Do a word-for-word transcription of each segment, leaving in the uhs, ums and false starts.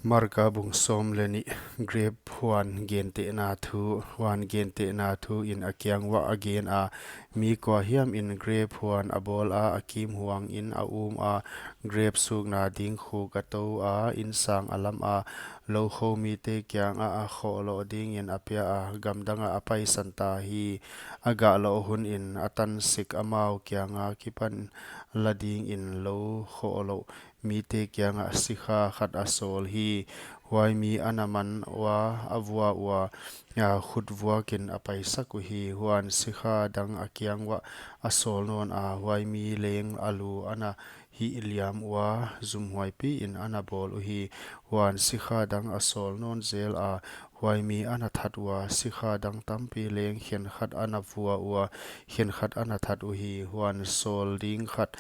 Marka bung sawm leh nih. Grep huan gentehna thu. Huan gentehna thu in a kiang uah a gen a, mi kua hiam in grep huan a bawl a, a kim huang in a um a, grep sukna ding khuk a tou a, insang a lam a, lou kho mite kiangah a khohloh dingin a pia a, gamdang ah a paisan ta hi. A gah loh hun in a tan sik, amau kianga kipan la dingin lou khohloh mite kiangah sikha khat a sawl hi. Huai mi ana man ua, a vua ua, a, khut vuakin a paisak uhi. Huan sikha dang a kiang uah a sawl nawn a, huai mi leng a lu ana hih liam ua, zumhuaipi in ana bawl uhi. Huan sikha dang a sawl nawn zel a, huai mi ana that ua, sikha dang tampi leng khenkhat ana vua ua, khenkhat ana that uhi. Huan sawl ding khat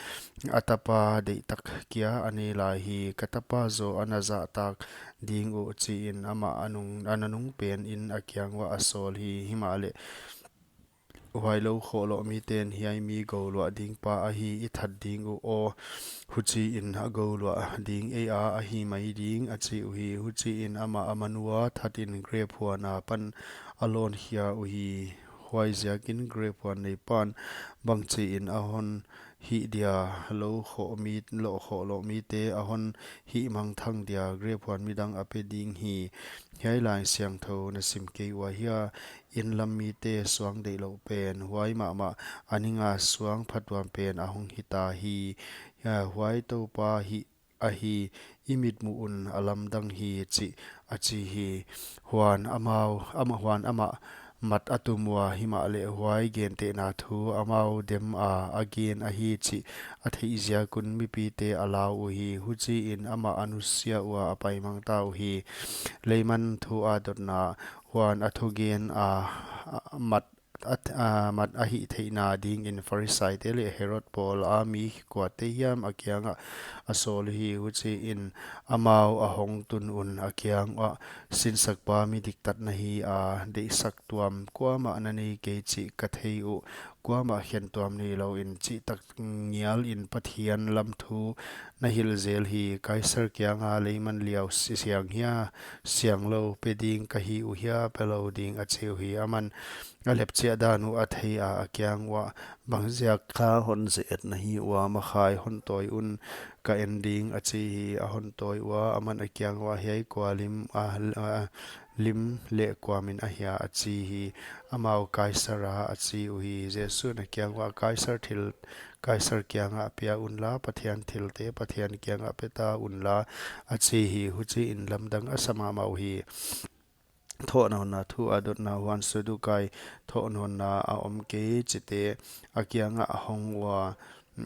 a tapa deihtak kia a nei lai hi. Ka tapa zaw ana zahtak ding uh, chiin amah a nung, ana nung pen in a kiang uah a sawl hi. Himahleh huai lou khohloh miten, hiai mi gou luah ding pa ahi, i that ding uh aw, huchiin a gou luah ding ei a, ahi mai ding, a chi uhi. Huchiin amah a man ua, thatin grep huan apan a lawn khia uhi. Huaiziakin grep huan neipan bangchiin a hon hih dia, lou khoh mi, lou khohloh mite a hon hih mangthang dia, grep huan midang a pe ding hi. Hiai Laisiangthou na sim kei ua hia? Inn lam mite suang deihlouh pen, huai mahmah a ninga suang phatuam pen a hong hita hi. A, huai Toupa hih ahi, i mitmuh un a lamdang hi, chih a chi hi. Huan amau, amah, huan amah mat a tum ua, himahleh huai gentehna thu amau dem a a gen ahi chih a theih ziakun mipite a lau uhi. Huchiin amah a nusia ua a paimang ta uhi. Leiman thu a dotna. Huan a thugen a, a mat, a, a mat a hihtheihna dingin Pharisaite leh Herod pawl a mi kuate hiam a kiangah a sawl uhi. Huchiin amau a hong tun un a kiang uah, Sinsakpa, mi diktat na hi a, deihsak tuam kuamah na nei kei chih ka thei uh. Kuamah khen tuam neilou in, chihtak ngial in Pathian lam thu na hilh zel hi. Kaisar kianga leiman liau si-, siang hia, siang lou, pe ding ka hi uh hia, pe lou ding, a chi uhi. Aman a lepchiah dan uh a thei a, a kiang uah, Bangziak kha hon ze-et na hi ua, makhai hon tawi un, ka en ding, a chi hi. A hon tawi ua, aman a kiang uah, Hiai kua lim, a, a, lim leh kua min ahia? a chi hi. Amau, Kaisar a, a chi uhi. Jesu'n a kiang uah, Kaisar thil Kaisar kiangah pia unla, Pathian thilte Pathian kiangah pe ta unla, a chi hi. Huchiin lamdang a sa mahmah uhi. Thohnawnna thu a dotna. Huan Sadukai thohnawnna a om kei chihte a kiangah a hong ua,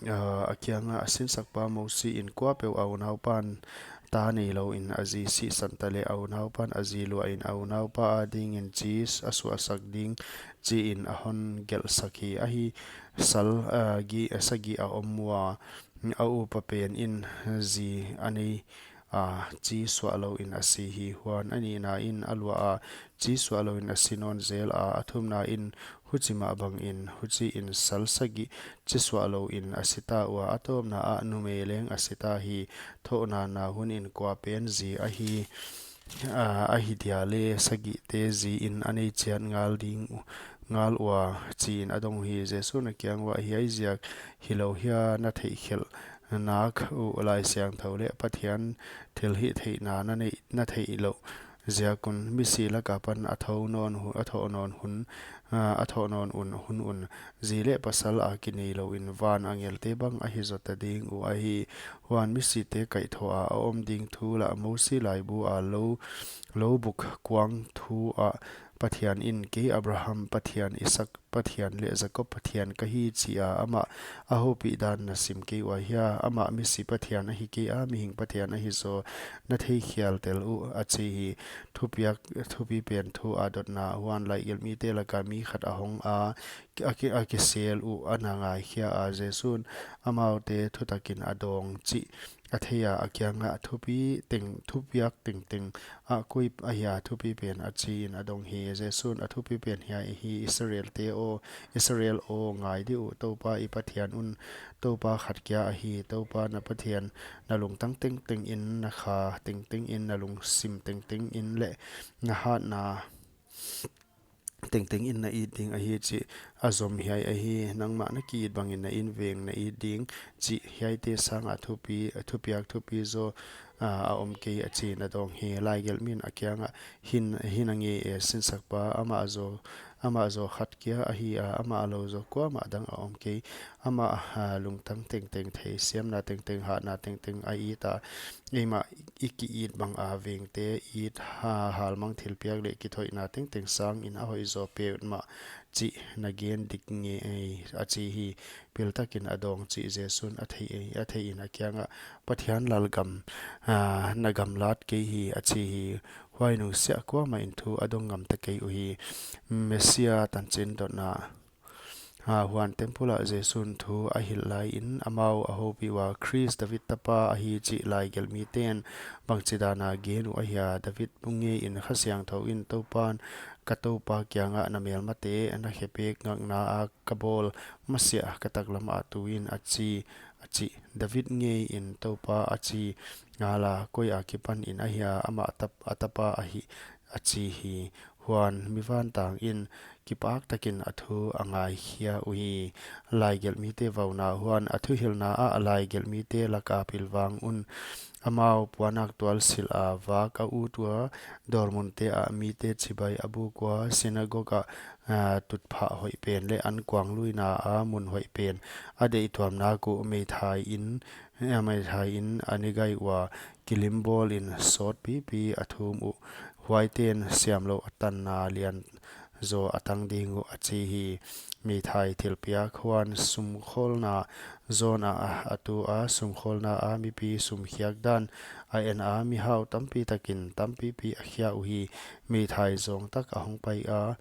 a, a kiangah, Sinsakpa, Mosi in kuapeuh a unaupan ta neilou in a zi sihsan ta leh, a unaupan a zi luah in a unaupa adingin chi a suahsak ding, chiin a hon gelhsak hi. Ahi, sal, a, gi, a, sagih a om ua, a upa pen in zi a nei a, chi suah lou in a si hi. Huan a nihna in a luah a, chi suah lou in a si nawn zel a, a thumna in huchi mah bangin, huchiin sal sagih chi suah lou in a si ta ua, a tawpna ah numei leng a si ta hi. Thohnawnna hun in kua pen zi ahi, a, ahi dia leh sagihte zi in a nei chiat ngal ding u-, ngal ua, chiin a dong uhi. Jesu'n a kiang uah, Hiai ziak hilou hia na theihkhelh nak uh Laisiangthou leh Pathian thilhihtheihna na neih, na theih louh ziak un? Misi lak apan a thou nawn hu-, a thoh nawn hun, a, a thoh nawn un, hun un, zi leh pasal a kineilou in van angelte bang ahi zota ding uh ahi. Huan misite kaihthoh a a om ding thu lah Mosi laibu a lou, lou buk kuang thu ah Pathian in, Kei Abraham Pathian, Isaak Pathian leh Jakob Pathian ka hi, chi a, amah a houpih dan na sim kei ua hia? Amah misi Pathian ahi kei a, mihing Pathian ahi zaw na theikhial tel uh, a chi hi. Thupiak, thupi pen thu a dotna. Huan laigelhmite laka mi khat a hong a, a ki, a kisel uh ana ngaikhia a, Jesu'n amaute thutakin a dawng chih ka thei a, a kiangah thupi teng, thupiak tengteng ah koi ahia thupi pen a chi in a dong hi. Jesu'n a thupi pen hiai ahi, Israel te aw, Israel aw, ngai di uh, Toupa i Pathian un, Toupa khat kia ahi. Toupa na Pathian na lungtang tengteng in, na kha tengteng in, na lungsim tengteng in leh na hatna tengteng in na it ding ahi chih a zom hiai ahi. Nangmah na ki-it bangin na inveng na it ding chih hiaite sanga thupi, thupiak thupi zaw, ah, a om kei a chi in a dong hi. Laigelh min a kiangah hin, hin a ngei e, sinsakpa, amah zaw, amah zaw khat kia ahi a, amah lou zaw kuamah dang a om kei. Amah, ah, lungtang tengteng, theisiamna tengteng, hatna tengteng a it a, eimah i ki-it bang a vengte it, ha, halmang thilpiak leh kithoihna tengteng sangin a hoih zaw peuhmah chih na gen dik ngei a chi hi. Piltakin a dong chih Jesu'n a thei, a thei in a kiangah, Pathian lalgam, ah, na gamlat kei hi, a chi hi. Huai nungsiah kuamah in thu a dong ngam ta kei uhi. Messia tanchin dotna. Ah, huan temple ah Jesu'n thu a hilh lai in amau a houpi ua, Khrist David tapa ahi chih laigelh miten bangchidana gen uh ahia? David ngei in Kha Siangthou in Toupa'n ka Toupa kiangah, na melmate na khepek ngakna a ka bawl masiah ka taklam ah tu in, a chi, a chi. David ngei in Toupa a chi ngal a, koi akipan in ahia, amah a tap, a tapa ahi, a chi hi. Huan mi vantang in kipak takin a thu a ngaikhia uhi. Laigelh mite vauna. Huan a thuhilhna ah laigelh mite laka pilvang un, amau puanak tual silh a vak a ut ua, dawrmunte ah mite chibai a buk ua, sinagog ah, ah, tutphah hoih pen leh ankuang luina a mun hoih pen a deihtuam nak uh meithai in, eh, meithai in a ni gai ua, kilimbawl in sawt pipi a thum uh. Huaiten siamlouh a tanna lian zaw a tang ding uh, a chi hi. Meithai thilpiak. Huan sumkhawlna zawn ah a tu a, sumkhawlna a mipi sumkhiak dan a en a, mihau tampi takin tampipi a khia uhi. Meithai zawng tak a hong pai a,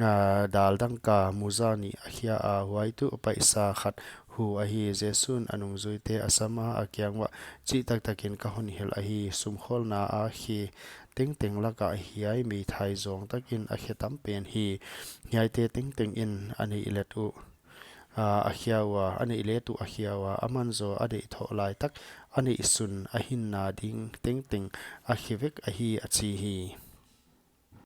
ah, dal dangka muza nih a khia a, huai tuh paisa khat hu ahi. Jesu'n a nungzuite a sam a, a kiang uah, chihtaktakin ka hon hilh ahi, sumkhawlna a khe tengteng lakah hiai meithai zawng takin a khe tam pen hi. Hiaite tengteng in a neih let uh, ah, a khia ua, a neih let uh a khia ua, aman zaw a deih thoh lai tak a neihsun a hinna ding tengteng a khe vek ahi, a chi hi.